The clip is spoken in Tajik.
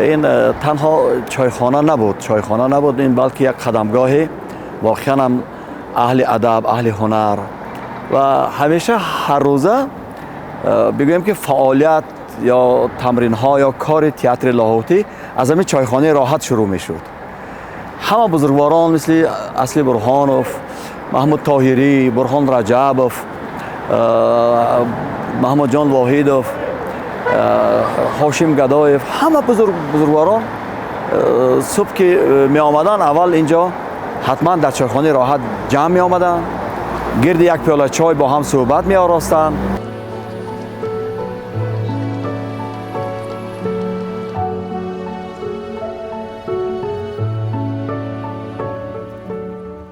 Ин танҳо чойхона набуд, чойхона набуд ин, балки як қадамгоҳи воқеан ҳам аҳли адаб, аҳли ҳунар ва ҳамеша, ҳаррӯза бигӯем, ки фаъолият ё тамринҳо ё кори театри Лоҳутӣ аз ҳамин чойхонаи Роҳат шурӯъ мешуд. Ҳама бузургворон, мисли Асли Бурҳонов, Маҳмуд Тоҳирӣ, Бурҳон Раҷабов, Маҳмудҷон Воҳидов, Ҳошим Гадоев, ҳама бузургворон субҳ ки меомаданд, аввал инҷо ҳатман дар чойхонаи Роҳат ҷамъ меомаданд, гирди як пиёла чой бо ҳам суҳбат меоростанд.